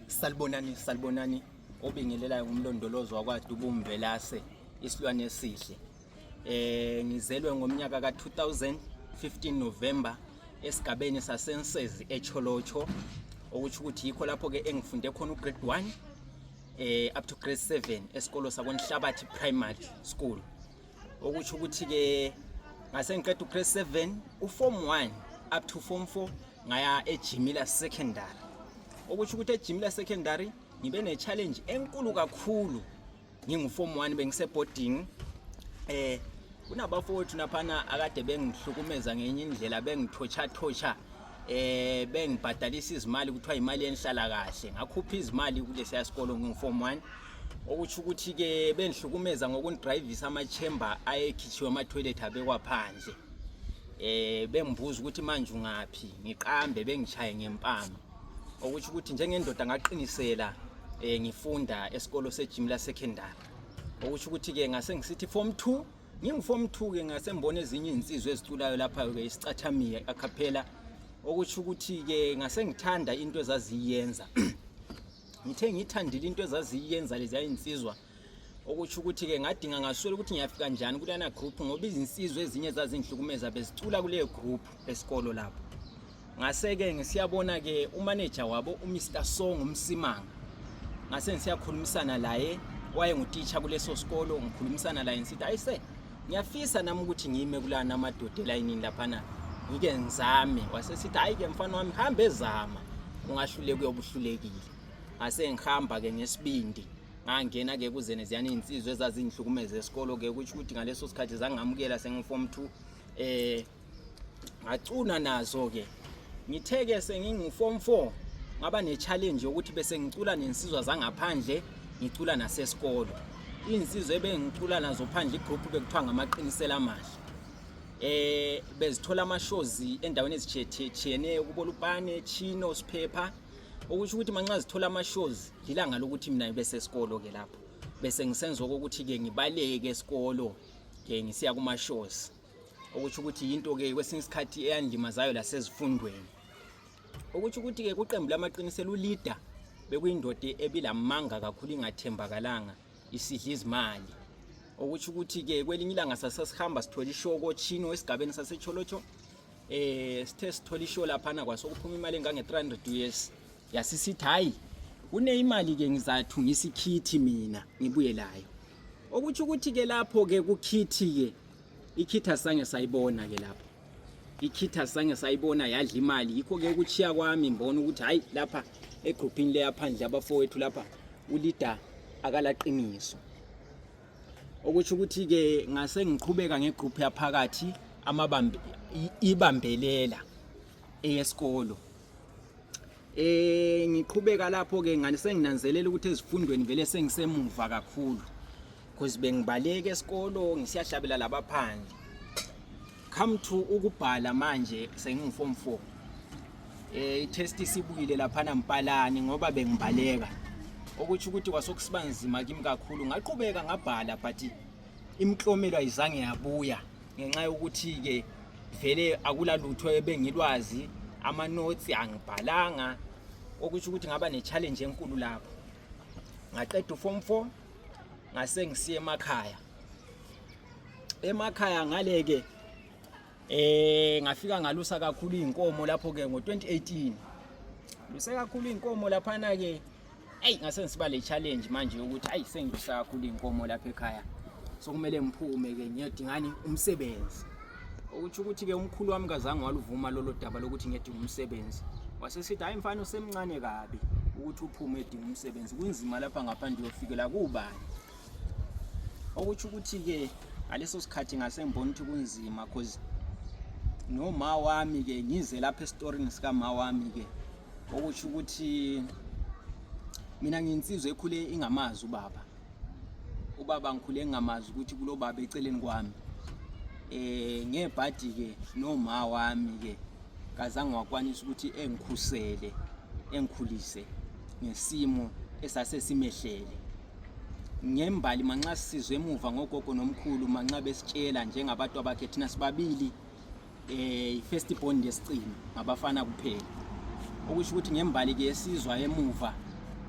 Salibonani obingelelayo ngumlondolozo wakwaDubumvelase isilwane esihle. Ngizelwe ngomnyaka ka2015 November esigabeni saseNsezi eCholocho, ukuthi yikho lapho ke engifunde khona ugrade 1 up to grade 7 esikolo sakwaNhlabathi Primary School. Ukuthi ke ngase ngiqeda ugrade 7 uform 1 up to form 4 ngaya eJimila Secondary. Ukuthi eJimila Secondary ngibe ne challenge enkulu kakhulu. Nginguform 1 bengise boarding. Kunabafowethu naphana akade bengihlukumeza ngenye indlela, bengithocha bengibhadalisa izimali kuthiwa imali enhlala kahle. Ngakhupha izimali kulesiya sikolo nginguform 1. Ukuthi ke bengihlukumeza ngokundrivisa ama-chamber ayekhichiwe ama-toilet abekwa phandle. Bengibuza ukuthi manje ungaphi, ngiqambe bengishaye ngempama. Ukuthi njengendoda ngaqinisela ngifunda esikolo seJimila Secondary. Ukuthi ke ngase ngisithi form 2, nginguform 2 ke ngase ngibone ezinye insizwe eziculayo lapha ke isicathamiya acapella. Ukuthi ke ngase ngithanda into ezaziyenza. Ngithe ngithandile into ezaziyenza lezi insizwa. Ukuthi ke ngadinga ngaswela ukuthi ngiyafika kanjani kulana group, ngoba izinsizwe ezinye zazingihlukumeza bezicula kule group esikolo lapho. Ngase ke ngisiyabona ke umanager wabo uMr Song Msimanga. Ngase ngisiyakhulumisana laye, waye ngutitsha kuleso sikolo, ngikhulumisana laye ngithi ayise ngiyafisa nami ukuthi ngime kulana amadoda elayinini laphana ngike ngizame. Wasesithi hayi ke mfana wami hamba ezama, ungahluleki uyobuhlulekile. Ngase ngihamba ke ngesibindi, ngangena ke kuzene ziyana insizwe ezazingihlukumeza esikolo ke, ukuthi ngaleso sikhathi zangamukela sengiform 2 ngacuna nazo ke. Ngitheke senginguform 4 ngaba ne challenge yokuthi bese ngicula nensizwa zangaphandle, ngicula nasesikolo. Insizwe ebengicula nazo phandle igroup bekuthiwa ngamaqinisela amahle. Bezithola ama shows endaweni ezitshiyene kuBolupane, Chino, Siphepha. Ukuthi manxa zithola ama shows ilanga lokuthi mina ngibe sesikolo ke lapho. Bese ngisenza ukuthi ke ngibaleke esikolo ke ngisiya kuma shows. Ukuthi into ke kwesinye isikhathi eyandimazayo lasezifundweni. Ukuthi ke kuqembu lamaqinisela uleader bekuyindoda ebilamanga kakhulu, ingathembakalanga, isidla izimali. Ukuthi ke kwelinye ilanga sasesihamba sithola ishow koChino esigabeni saseCholocho. Sithe sithola ishow laphana kwasokuphuma imali engange 300 US. Yasisithi hayi une imali ke ngizathungisa ikhithi mina ngibuye layo. Ukuthi ke lapho ke kukhithi ke ikhithi asange sayibona ke lapho. Ikhithi asange sayibona yadla imali. Yikho ke ukuchiya kwami ngibona ukuthi hayi lapha egroupini le yaphandle abafowethu lapha uleader akalaqiniso. Ukuthi ke ngase ngiqhubeka ngegroup yaphakathi ibambelela eyesikolo. Ngiqhubeka lapho ke ngase nginanzelela ukuthi ezifundweni vele sengisemuva kakhulu, because bengibaleke esikolo ngisiyahlabela labaphandle. Come to ukubhala manje senginguform 4. I-test isibuyile laphana Mpalani ngoba bengibaleka. Ukuthi kwasokusibanzima kimi kakhulu, ngaqhubeka ngabhala but imklomelo ayizange yabuya ngenxa yokuthi ke vele akulalutho ebengilwazi, ama notes angibhalanga. Ukuthi ngaba ne challenge enkulu lapho. Ngaqeda uform 4 ngase ngisiye emakhaya ngaleke ngafika ngalusa kakhulu inkomo lapho ke ngo2018. Luse kakhulu inkomo laphana ke ngase ngisiba le challenge manje ukuthi sengilusa kakhulu inkomo lapha ekhaya, sokumele ngiphume ke ngiyodingani umsebenzi. Ukuthi ke umkhulu wami kazange waluvuma lolo daba lokuthi ngiyedinga umsebenzi. Wasesithi hayi mfana usemncane kabi ukuthi uphume edinga umsebenzi, kunzima lapha ngaphandle uyofikela kubani. Ukuthi ke ngaleso sikhathi ngase ngibona ukuthi kunzima, because noma wami ke ngize lapha estorini sika ma wami ke ukuthi mina nginsizwe ekhule ingamazi ubaba ngikhule ngingamazi ukuthi kulo baba eceleni kwami. Ngebhadi ke noma wami ke kazange wakwanisa ukuthi engikhusele, engikhulise ngesimo esasesimehlele. Ngembali manxa sisizwe emuva ngogogo nomkhulu manxa besitshela njengabantu abakhe thina sibabili first born yesicini ngabafana kuphela. Ukuthi ngembali ke esizwa emuva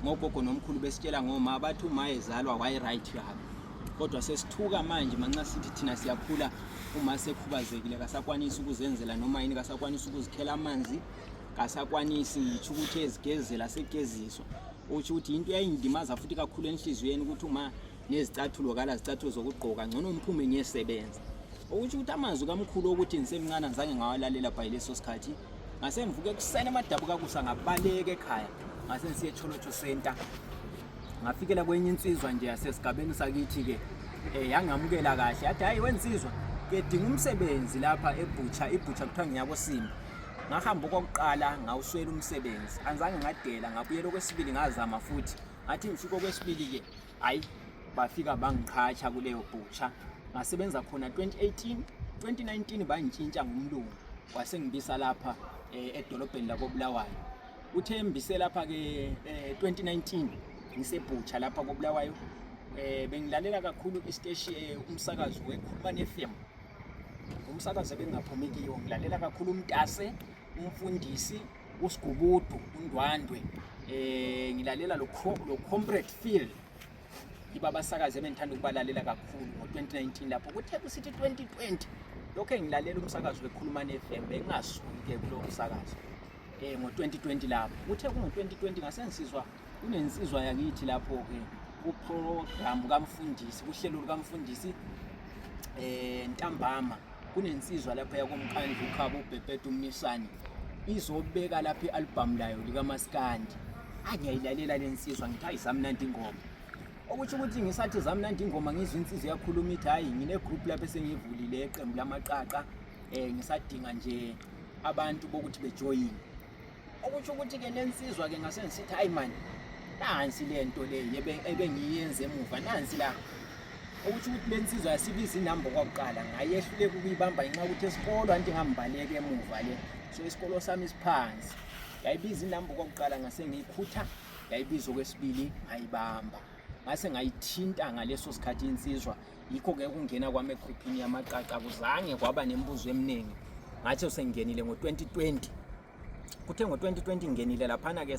ngogogo nomkhulu besitshela ngoma bathi uma ezalwa waye right kabi, kodwa sesithuka manje manxa sithi thina siyakhula uma sekhubazekile kasakwanisi ukuzenzela noma yini, kasakwanisi ukuzikhela amanzi, kasakwanisi ngisho ukuthi ezigezela segeziswa. Uthi ukuthi into yayindimaza futhi kakhulu enhliziyweni ukuthi uma nezicathulo kala zicathulo zokugqoka ngcono mphume ngiyesebenza. Ukuthi amazwi kamkhulu ukuthi ngisemncane ngizange ngawalalela by leso sikhathi. Ngase ngivuke kusene emadabuka kusa ngabaleka ekhaya, ngase ngisiye eCholocho Center. Ngafikela kwenye insizwa nje yasesigabeni sakithi ke yangamukela kahle, yathi hayi wensizwa ke dinga umsebenzi lapha eButcher, iButcher kuthiwa ngiyabo Simba. Ngahamba okokuqala ngawuswela umsebenzi, anzange ngadela, ngabuyela okwesibili ngazama futhi. Ngathi ngifika okwesibili ke hayi bafika bangiqhatsha kuleyo Butcher. Ngasebenza khona 2018, 2019 bantshintsha ngumlungu. Kwase ngibisa lapha edolobheni lakoBulawayo. Uthe mbise lapha ke 2019 ngiseButcher lapha koBulawayo. Bengilalela kakhulu isiteshi umsakazo weKhulumani FM. Umsakazo bengaphumi kiyo ngilalela kakhulu uMtase, umfundisi, uSigubudu, uNdwandwe. Ngilalela lo Comrade Phil. Ibabasakazi ebengithanda ukubalalela kakhulu ngo2019 lapho. Kuthe kusithi 2020 lokho engilalela umsakazo weKhulumani FM bengasuki ke kulo umsakazo. Ngo2020 lapho. Kuthe kungo2020 ngasensizwa kunensizwa yakithi lapho ke kuprogram kamfundisi, kuhlelo lukamfundisi ntambama. Kunensizwa lapha yakomkhandlu uKhabo uBhebhede uMnisani izobeka lapha ialbum layo likaMaskandi. Angiyayilalela lensizwa ngithi ayisamnandi ingoma. Ukuthi ngisathi zamnandi ingoma ngizwe insizwa yakhuluma ithi hayi ngine group lapha esengivulile iqembu lamaqaqa ngisadinga nje abantu bokuthi bejoin. Ukuthi ke lensizwa ke ngase ngisithi hayi man nansi lento le ebengiyenze emuva nansi la. Ukuthi lensizwa yasibiza inamba kwakuqala ngayehluleka ukuyibamba ngenxa ukuthi esikolo anti ngambaleke emuva le, so isikolo sami siphansi. Yayibiza inamba kwakuqala ngase ngiyikhutha, yayibiza okwesibili ngayibamba. Ngase ngayithinta ngaleso sikhathi insizwa, yikho ke ukungena kwami egroupini yamaqaqa kuzange kwaba nembuzo eminingi. Ngathi sengingenile ngo2020. Kuthe ngo2020 ngingenile laphana ke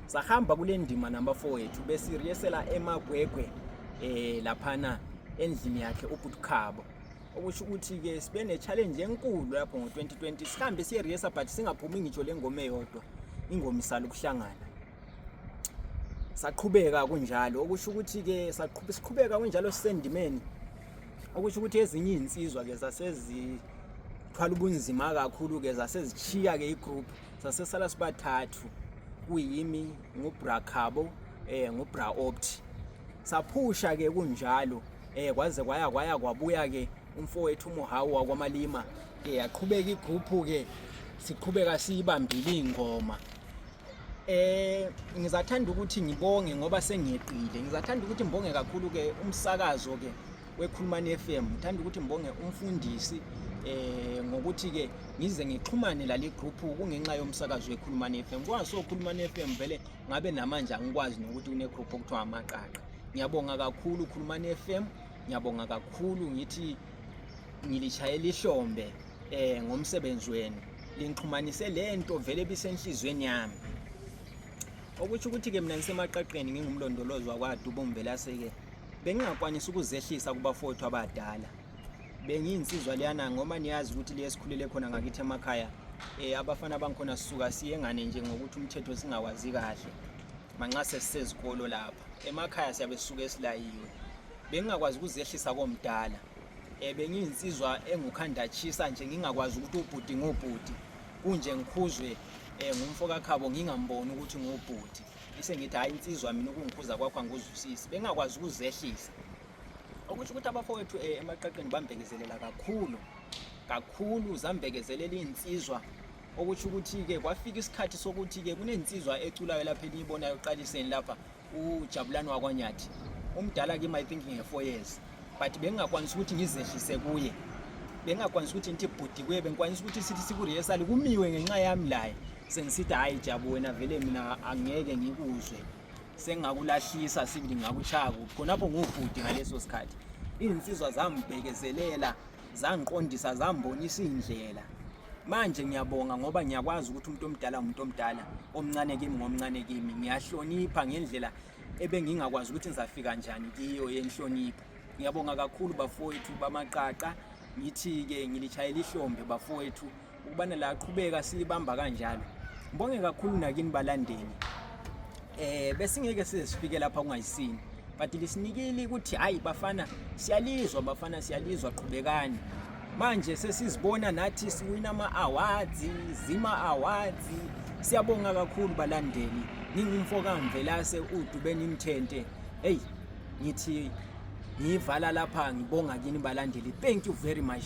sahamba kule ndima number 4 yethu besiriyesela eMagwegwe laphana endlini yakhe uButkhabo. Ukuthi ke sibe ne challenge enkulu lapho ngo2020 sihambe siyeriyesa but singaphumi ngitsho lengoma eyodwa, ingoma isala ukuhlangana. Saqhubeka kunjalo, ukuthi ke siqhubeka kunjalo sisendimeni. Ukuthi ezinye insizwa ke zasezithwala ubunzima kakhulu ke zasezichiya ke igroup, sasesala sibathathu kuyimi nguBra Khabo nguBra Opt. Saphusha ke kunjalo kwaze kwabuya ke umfowethu uMohawu wakwaMalima ke yaqhubeka igroup ke siqhubeka siyibambile ingoma. Ngizathanda ukuthi ngibonge ngoba sengiyeqile. Ngizathanda ukuthi ngibonge kakhulu ke umsakazo ke weKhulumani FM. Ngithanda ukuthi ngibonge umfundisi ngokuthi ke ngize ngixhumane la le group kungenxa yomsakazo weKhulumani FM. Kwaso Khulumani FM vele ngabe namanje angikwazi nokuthi une group okuthiwa amaqaqa. Ngiyabonga kakhulu Khulumani FM, ngiyabonga kakhulu ngithi ngilishayela ihlombe ngomsebenzi wenu. Lingixhumanise lento vele bisenhlizweni yami. Ukuthi ke mina ngisemaqaqeni ngingumlondolozi wakwaDubo Mvelase ke bengingakwanisa ukuzehlisa kubafowethu abadala. Bengiyinsizwa leyana ngoma niyazi ukuthi lesikhulele khona ngakithi emakhaya abafana bangikhona sisuka siyengane nje ngokuthi umthetho singawazi kahle. Manxa sesizikolo lapha emakhaya siyabe sisuke esilayiwe. Bengingakwazi ukuzehlisa komdala. Bengiyinsizwa engukhandachisa nje ngingakwazi ukuthi ubhudi ngobhudi kunje ngikhuzwe ngumfo kaKhabo ngingamboni ukuthi ngobhudi. Bese ngithi hayi insizwa mina ukungikhuza kwakho anguzwisisi. Bengakwazi ukuzehlisa. Ukuthi abafowethu emaqaqeni bambekezelela kakhulu zambekezelela insizwa. Ukuthi ke kwafika isikhathi sokuthi ke kunensizwa eculayo lapha eniyibonayo uqaliseni lapha uJabulani wakwaNyathi. Umdala kimi I think nge4 years. But bengingakwanisa ukuthi ngizehlise kuye. Bengingakwanisa ukuthi ngithi bhudi kuye, bengikwanisa ukuthi sithi sikuriyesali kumiwe ngenxa yami laye. Sengisithi hayi Jabu wena vele mina angeke ngikuzwe. Sengakulahlisa sibili ngakuchaka khonapho ngubhudi ngaleso sikhathi. Insizwa zambhekezelela, zangiqondisa, zambonisa indlela. Manje ngiyabonga ngoba ngiyakwazi ukuthi umuntu omdala umuntu omdala, omncane kimi ngomncane kimi. Ngiyahlonipha ngendlela ebengingakwazi ukuthi ngizafika njani kiyo yenhlonipho. Ngiyabonga kakhulu bafowethu bamaqaqa, ngithi-ke ngilitshayela ihlombe bafowethu ukubana la qhubeka silibamba kanjalo. Ngibonge kakhulu nakini balandeli. Besingeke sifike lapha kungayisini, but lisinikile ukuthi hayi bafana siyalizwa qhubekani. Manje sesizibona nathi siwina ama-awards, Zima Awards. Siyabonga kakhulu balandeli. Ngingumfo kaMvelase uDubeni Mthente. Hey, ngithi ngivala lapha ngibonga kini balandeli. Thank you very much.